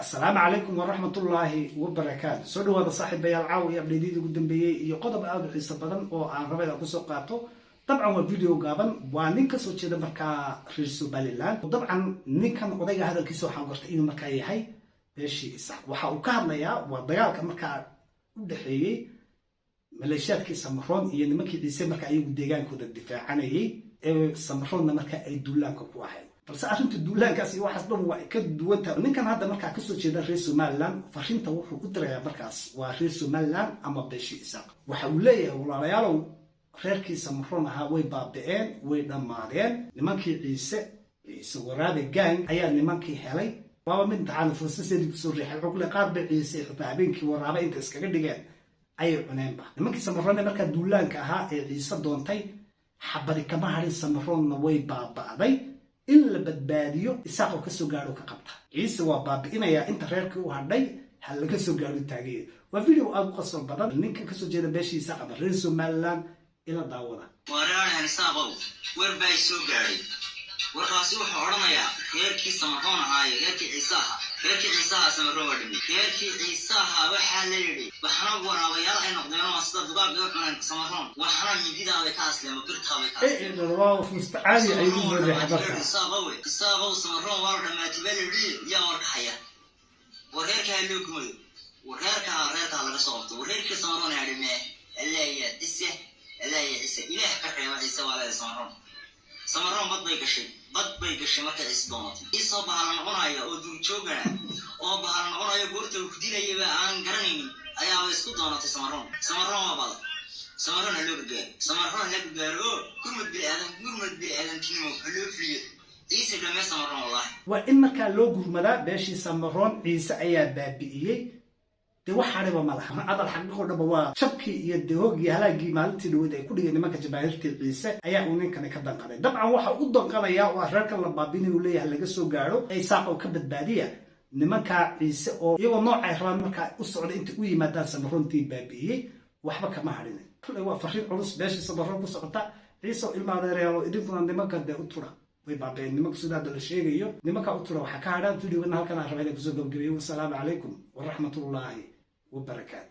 Asalaamu calaykum waraxmatullaahi wabarakaatu. Soo dhawaada, saaxiibayaal. Caawa iyo update-yadii ugu dambeeyey iyo qodob aada u xiiso badan oo aan raba inaan kusoo qaato. Dabcan waa video gaaban. Waa nin kasoo jeeda markaa reer Somaliland. Dabcan ninkan odayga hadalkiisa waxaan gartay inuu markaa yahay beeshii Isaaq. Waxa uu ka hadlayaa waa dagaalka markaa u dhexeeyey maleeshiyaadkii Samaroon iyo nimankii Ciise markaa iyagu deegaankooda difaacanayay, ee Samaroonna markaa ay duulaanka ku ahayd. Balse arrinta duulaankaas iyo waxaas dhan waa ka duwan tahay. Ninkan hadda markaa kasoo jeeda reer Somaliland fariinta wuxuu u dirayaa markaas waa reer Somaliland ama beeshii Isaaq. Waxa uu leeyahay: "Walaalayaalow, reerkii Samaroon ahaa way baabi'een, way dhammaadeen. Nimankii Ciise, Ciise Waraabe gang, ayaa nimankii helay." Waaba mid imtixaan fursaseedii kusoo riixay. Wuxuu ku leeyahay qaar bay Ciise xitaa habeenkii waraabe inta iskaga dhigeen ayay cuneenba nimankii Samaroon ee markaa duulaanka ahaa ee Ciise doontay. Xabadi kama hadhin, Samaroonna way baaba'day. In la badbaadiyo Isaaqoo kasoo gaadho ka qabta. Ciise waa baabi'inayaa inta reerkii u hadhay, ha laga soo gaadho taagaya. Waa video aada u qosol badan. Ninkan kasoo jeeda beeshii Isaaq ama reer Somaliland ila daawada. Wareerahan Isaaqow, war baa soo gaadhay. Warkaasi wuxuu odhanayaa reerkii Samaroon ahaaye, reerkii Ciisaaha, reerkii Ciisaha Samaroon waa dhimay. Reerkii Ciisaaha waxaa la yidhi waxna waraabayaal ay noqdeen oo sida dugaagay u cuneen Samaroon, waxna mididaabay ka asleen, birtaabay ka asleen. Waa fuusta caadi ay ugu soo riixay marka. Isaaqowe, Isaaqow, Samaroon waa la dhamaatay baa la yidhi. Yaa warka haya? War reerkaa loo gumayo, war reerkaa, reerkaa laga soo qabto. War reerkii Samaroon aa dhimee. Allaaya cise, allaaya cise, Ilaah ka reeba Ciise. Waa leedahay Samaroon, Samaroon bad bay gashay, bad bay gashay markay Ciise doonatay. Ciisoo bahala noqonaya oo duurjoogana oo bahala noqonaya, goorta uu ku dilayaba aan garanaynin, ayaaba isku doonatay Samaroon. Samaroon waa bada. Samaroon ha loo gargaaro, Samaroon ha la gargaaro oo gurmad biniaadan, gurmad biniaadantinimo ha loo fuliyo. Ciise dhamee Samaroon wallahi. Waa in markaa loo gurmadaa beeshii Samaroon. Ciise ayaa baabi'iyey, dee wax hadhiba ma laha. Adal xaqiiqo dhaba waa jabkii iyo dee hoogii, halaagii maalintii dhaweyd ay ku dhigeen nimanka jabaahirtii Ciise ayaa uu ninkani ka danqaday. Dabcan waxa u danqanayaa waa reerkan la baabinay uu leeyahay laga soo gaadho, Isaaq oo ka badbaadiya nimankaa Ciise oo iyagoo noocay rabaan markaa u socda intay u yimaadaan Samaroontii baabi'iyey, waxba kama hadhin. Waa fariin culus beeshii Samaroon ku socota. Ciise oo ilma adeereyaalo, idinkuna nimanka dee u tura, way baabeen nimanka sida hadda la sheegayo. Nimanka u tura waxaa ka hadhaan. Videogana halkan aan rabaa inaan kusoo gabagabeeyo. Wasalaamu calaykum waraxmatullaahi wabarakaatu.